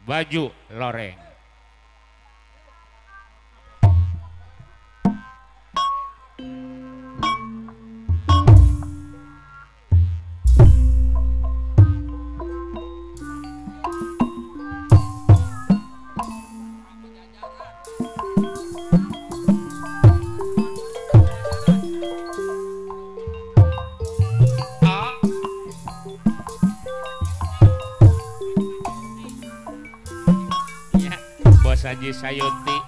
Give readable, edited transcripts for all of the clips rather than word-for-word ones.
Baju loreng. Haji Sayuti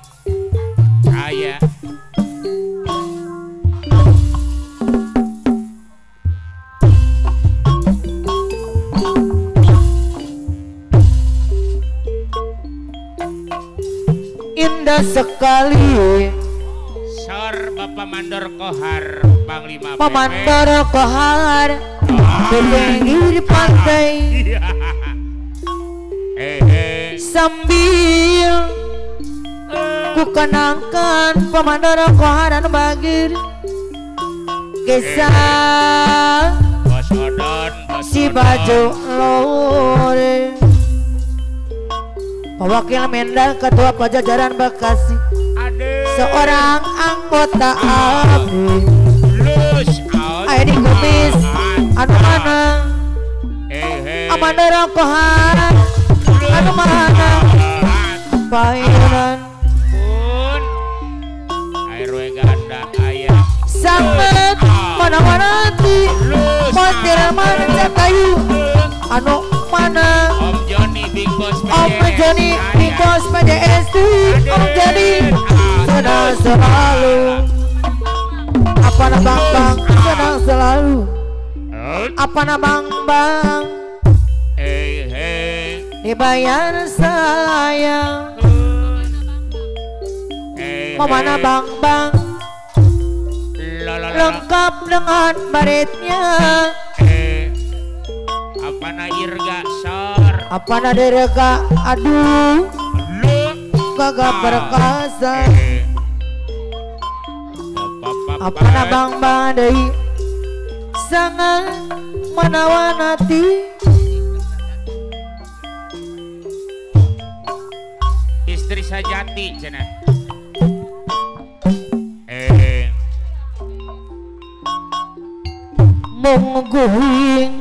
aya indah sekali. Sor Bapak Mandor Kohar Panglima Bapak Mandor Kohar di pinggir pantai sambil ku kenangkan Pamandor Kohar anu bagir kisah si baju lore Wakil Mendan Ketua Pajajaran Bekasi, seorang anggota ABRI. Ayo di kumis anu mana Amandor Kohar anu mana pairan pun air ganda aya sangat mana-mana ti montir mana kayu anu mana Om Joni Big Boss PJS, Om Joni Big Boss PJS, Om Joni senang selalu, apa na bang bang senang selalu, apa na bang bang dibayar sayang, mau mana bang bang lengkap dengan baretnya. Apa na irga sor, apa na dirga, aduh gagah perkasa. Apa na bang bang deui sangat menawan hati. Istri sajati cenah. Mongguing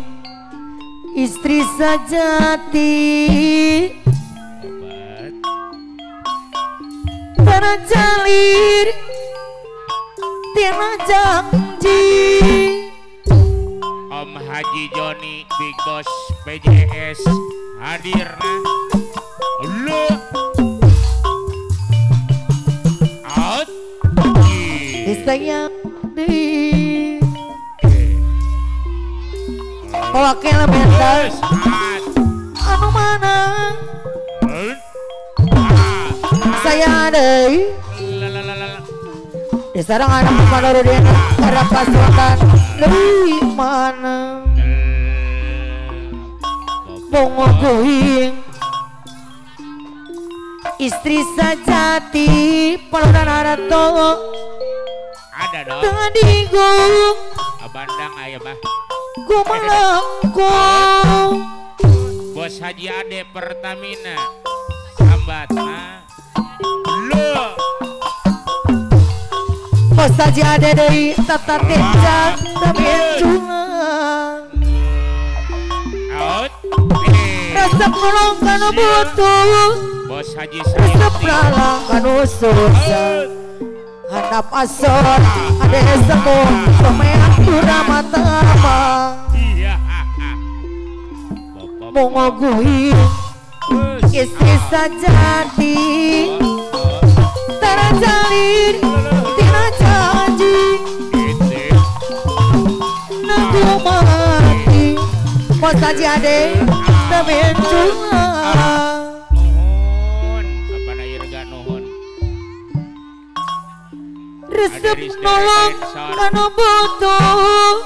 istri sajati terjalir tina janji. Om Haji Joni Big Boss PJS hadir lu out disayang di Wakil Mendan anu mana saya deui di sarang anak Panarudin Karapasukan deui mana bongoguing istri sajati paluran harato ada dong tadigung bandang aya bah gumelengkung. Bos Haji Ade Pertamina sambat lu Bos Haji Ade deui tata teja tapi culang resep nulung kanu butuh Bos Haji resep lalang kanu susah handap asor ade sepuh someak duramatama mongoguhi istri sajati terjalin tina janji nagu mati Bos Haji Ade temen culang. Nuhun apa na irga nuhun resep nolong kanu butuh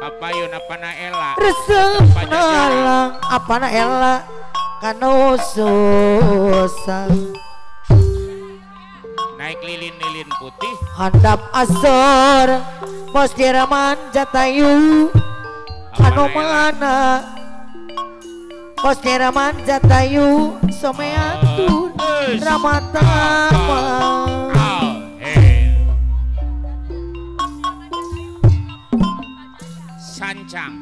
kapayun apa na ela resep nolong apa na ela kanu susah naik lilin-lilin putih handap asor Bos Diraman Jatayu anu mana Bos Deraman Jatayu Someatun Ramatama. Sancang.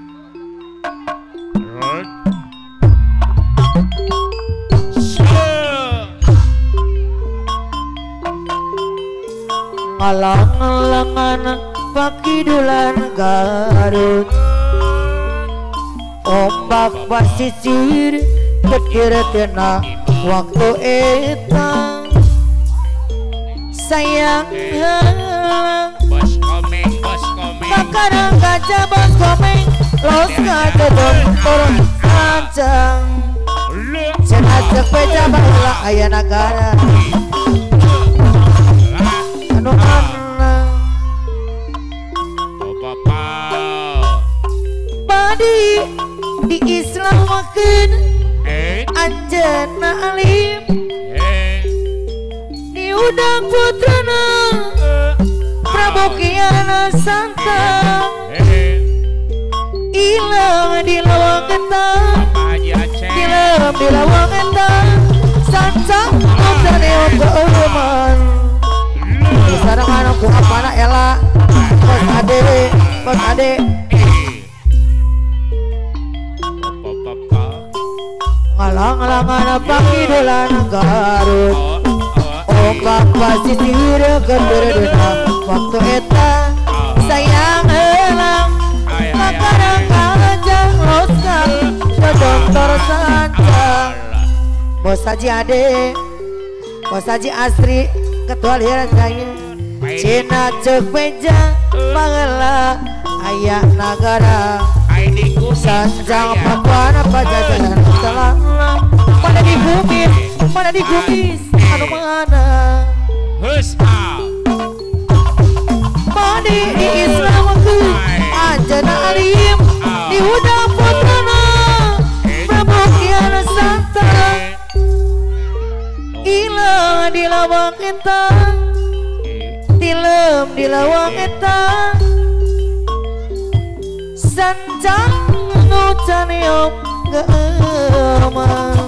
Alang-alangan pakidulan Garut, ombak basisir kecil tina waktu eta sayang bos komeng, bos komeng makarang gajah bos komeng los gajah turun sancang cenah cek beja baheula aya nagara anu anang badi di Islamkeun anjeunna alim diundang putrana Prabu Kiana Santang ilang di lawang eta dilem di lawang eta sancang putrane euman sarangan ku apana ela bos ade bos ade ngalang-alangan pakidulan Garut ombak pasisir gembira waktu eta sayang helang makarang gajah loskan dodontor sancang bos Haji Ade bos Haji Asri ketua liran saya Cina cek beja baheula aya nagara sancang pakuan pajajaran telah mana di kumis mana di kumis anu mana mandi di Islamkeun anjeunna alim diundang putrana Prabu Kiana Santang ilang di lawang eta tilem di lawang eta sancang nu caneom geumang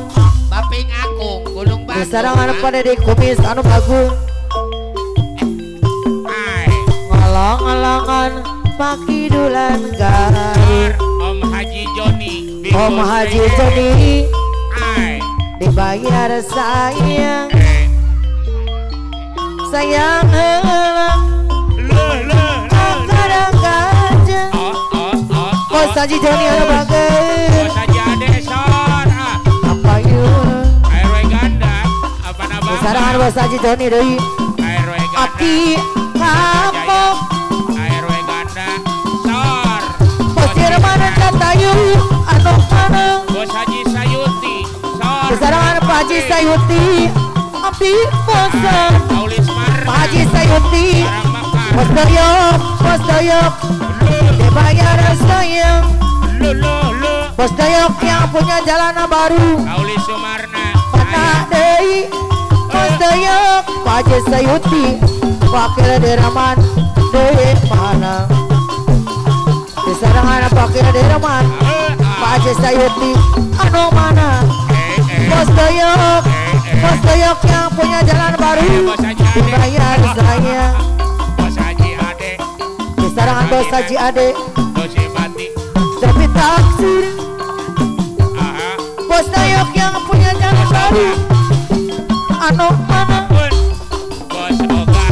Baping Agung Gunung Batu sarangan pada di kumis anu bagus ngalang-alangan pakidulan Garut Om Haji Joni Om Haji Joni dibayar sayang sayang helang kadang gajah Bos Haji Joni anu bagus Bos Haji Ade sor apa yuk RW Ganda apa nama sarangan Bos Haji Joni deui RW Ganda Aki kapok RW Ganda sor Bos Irman Jatayu anu mana Bos Haji Sayuti sor sarangan Pak Haji Sayuti abdi bosan Pak Haji Sayuti Bos Doyok Bos Doyok dibayar sayang Bos Doyok yang punya jalan baru mana deui Bos Doyok Pak Haji Sayuti wakil Deraman deui mana di sarangan wakil Deraman Pak Haji Sayuti anu mana Bos Doyok Bos Doyok yang punya jalan baru dibayar sayang Bos Haji Ade di sarangan Bos Haji Ade tapi taksir Bos Doyok yang punya jalan baru anu mana Bos Oga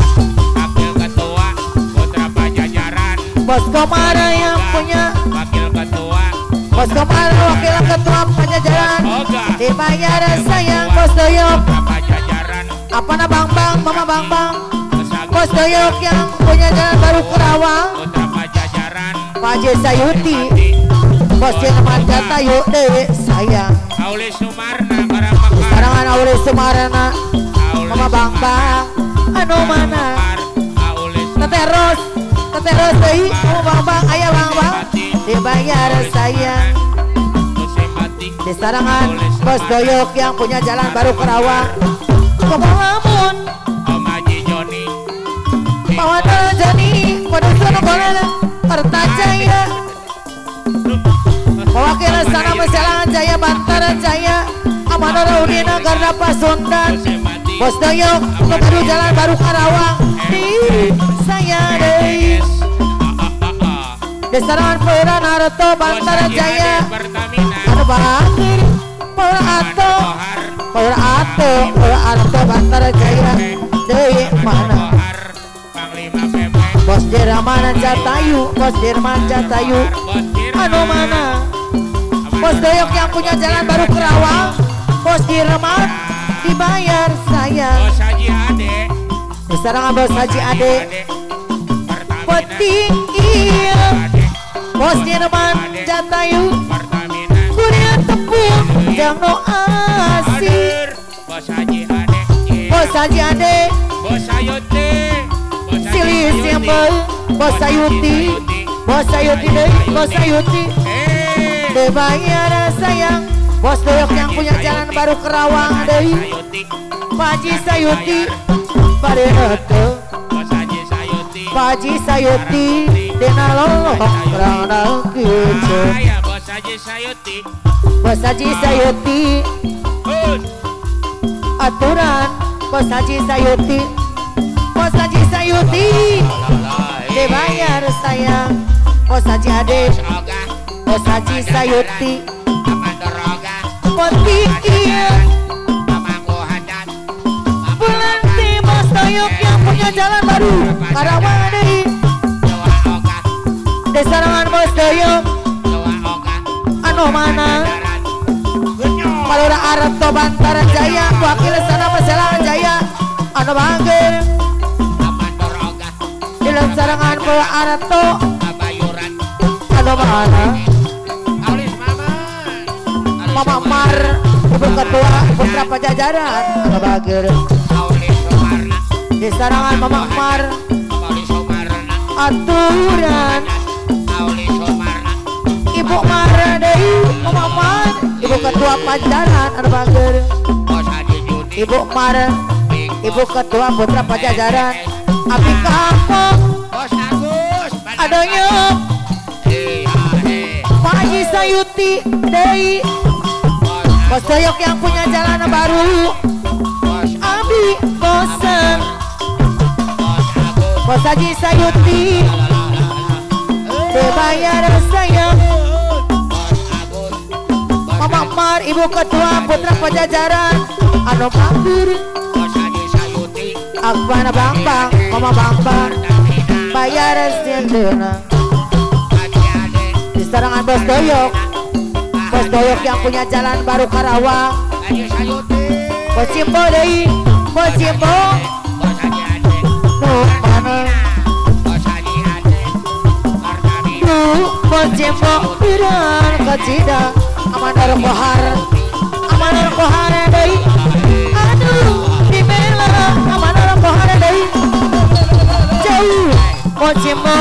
wakil ketua Putra Pajajaran Bos Komara yang punya wakil ketua Bos Komara wakil ketua Pajajaran dibayar sayang Bos Doyok apa na Bang Bang Mama Bang Bang Bos Doyok yang punya jalan baru Kerawang Pak Haji Sayuti Bos Irman Jatayu deui sayang Auli Sumarna Karamekar sarangan Auli Sumarna Mama Bang Bang anu mana Teteh Ros Teteh Ros deui Mama Bang Bang aya Bang Bang dibayar sayang di sarangan Bos Doyok yang punya jalan baru Kerawang Kemalamun Om Haji Joni Mawana Joni Produser Boleh Kertajaya Mewakili sana Meselangan Jaya Bantara Jaya Amanah Raudina Garda Pasundan Bos Doyok Baru Jalan Baru Karawang di saya deui Desaran Peuran Harto Bantara Jaya anu bangir Peuran Ato Peuran Ato Bantara Jaya deui mana Bos Jerman Jatayu Bos Jerman Jatayu anu mana Bos Doyok yang punya jalan baru Kerawang Bos Jerman dibayar saya Bos Haji Ade sekarang Bos Haji Ade Petinggi Bos Jerman Jatayu kuria tepung jang no asih Bos Haji Ade Bos Haji Ade Bos Sayuti Silih simbol Bos Sayuti Bos Sayuti deui Bos Sayuti dibayar sayang Bos Doyok yang punya jalan baru Kerawang deui Pak Haji Sayuti Pareto Pak Haji Sayuti dina lolok rana kieu Bos Haji Sayuti Bos Haji Sayuti aturan Bos Haji Sayuti Bos Haji Sayuti dibayar sayang Bos Haji Ade Bos Haji Sayuti Potikir Bulanti Bos Doyok yang punya jalan baru Karawang deui Desarangan Bos Doyok anu mana Palura Arto Bantara Jaya wakil sana Meselangan Jaya anu bangir di sarangan Palura Arto anu mana Mama Mar Ibu Ketua Putra Pajajaran anu bageur di sarangan Mama Mar aturan Ibu Mar deui Mama Mar Ibu Ketua Pajajaran anu bageur Ibu Mar Ibu Ketua Putra Pajajaran abdi kampung adanya Pak Haji Sayuti deui Bos Doyok yang punya jalan baru abi bosen Bos Haji Sayuti dibayar sayang Mama Mar Ibu Ketua Putra Pajajaran anu pangir Akbana Bambang Mama Bambang bayar sendena di sarangan Bos Doyok Bos Doyok yang punya jalan baru Karawang Bos Cimbo deui Bos Cimbo nu mana nu Bos Cimbo piran kacida Amanor Kohar Amanor Kohar deui aduh dibela Amanor Kohar deui jauh Bos Cimbo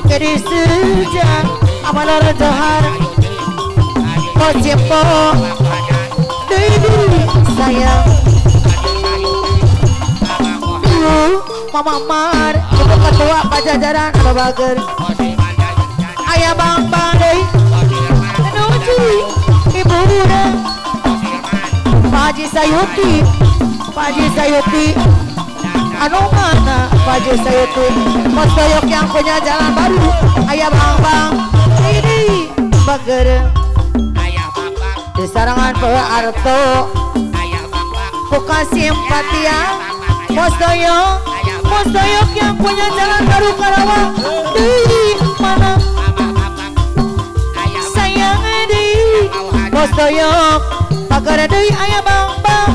jadi sejak Amanor Johar Bos Cimbo deui sayang Mama Mar Ibu Ketua Pajajaran anu bager Ayah Bang Bang deui nuju Ibu Buddha Pak Haji Sayuti Pak Haji Sayuti anu mana Pak Haji Sayuti Bos Doyok yang punya jalan baru Ayah Bang Bang ini bager di sarangan Pak Arto buka simpatia Bos Doyok Bos Doyok yang punya jalan baru Karawang di mana sayang di Bos Doyok pagar deui aya Bang Bang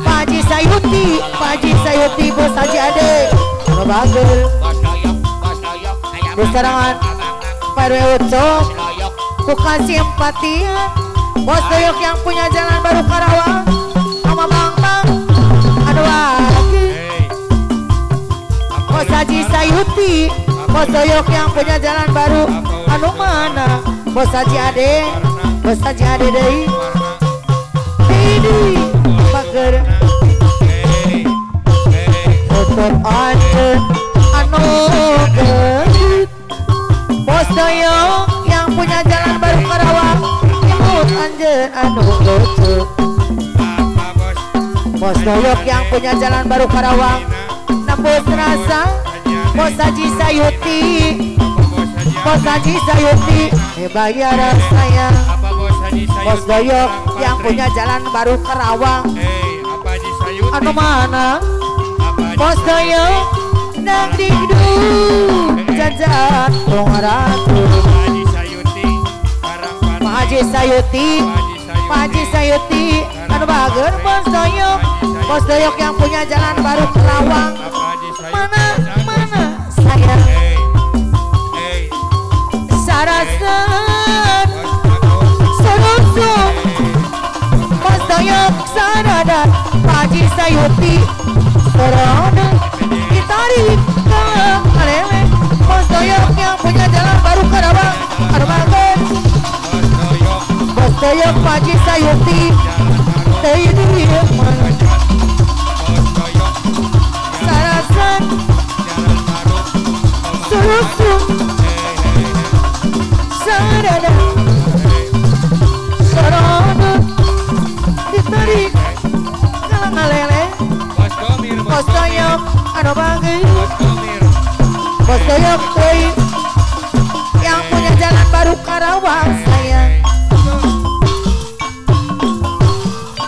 Pak Haji Sayuti Pak Haji Sayuti Bos Haji Ade anu bageur di sarangan Pak RW Ucok buka simpatia Bos Doyok yang punya jalan baru Karawang sama Bang Bang anu lagi Bos Haji Sayuti Bos Doyok yang punya jalan baru anu mana Bos Haji Ade Bos Haji Ade deui di pager Tutur anjeun anu geut Bos Doyok yang punya jalan baru Karawang imut anjeun anu lucu. Bos Doyok yang punya jalan baru Karawang nembus rasa. Bos Haji Sayuti, Bos Haji Sayuti bayar saya. Bos Doyok yang punya jalan baru Karawang anu mana? Bos Doyok nang dingdu jajan ratu. Pak Haji Sayuti, Pak Haji Sayuti anu bager Bos Doyok. Bos Doyok yang punya jalan baru Karawang mana mana saya sarasan surusung. Bos Doyok saradan Pak Haji Sayuti sorona ditarik ke alele. Bos Doyok yang punya jalan baru Karawang anu bager Bos Doyok Pak Haji Sayuti sarasan surusung sarana sorona ditarik kalang ngalele. Bos Doyok anu bager Bos Doyok teuy yang punya jalan baru Karawang sayang.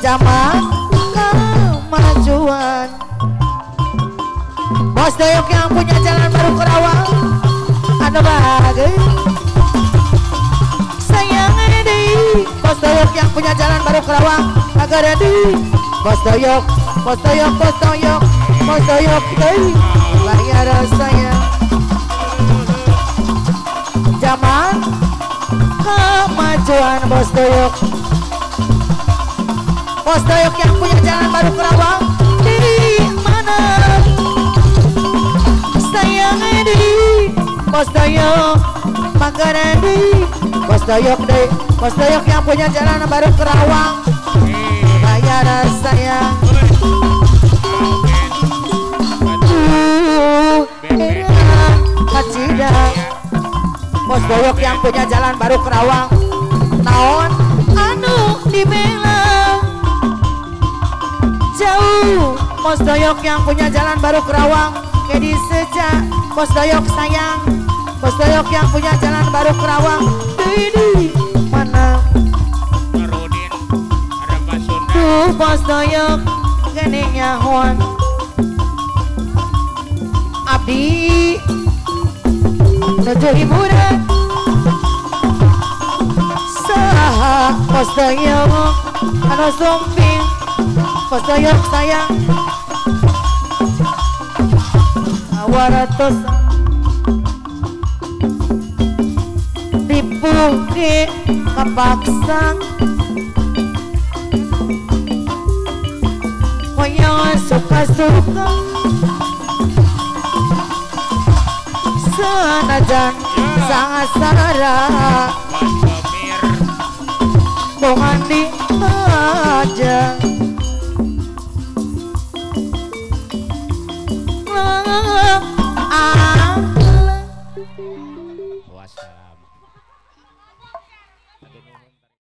Zaman kemajuan Bos Doyok yang punya jalan baru Karawang anu bager sayang deui. Bos Doyok yang punya jalan baru Karawang agar deui. Bos Doyok, Bos Doyok, Bos Doyok, Bos Doyok deui bayar sayang. Zaman kemajuan Bos Doyok. Bos Doyok yang punya jalan baru Karawang di mana sayang di Bos Doyok makanan di Bos Doyok deh. Bos Doyok yang punya jalan baru Karawang bayar sayang. Kacida Bos Doyok yang punya jalan baru Karawang naon anu dibela jauh. Bos Doyok yang punya jalan baru Karawang jadi sejak Bos Doyok sayang. Bos Doyok yang punya jalan baru Karawang di mana tuh Bos Doyok gini nyahuan abdi nuju hiburan saha Bos Doyok anu sumping. Bos Doyok sayang awaratos dipuki kepaksa koyo suka-suka senajan sangat sara bongan di aja.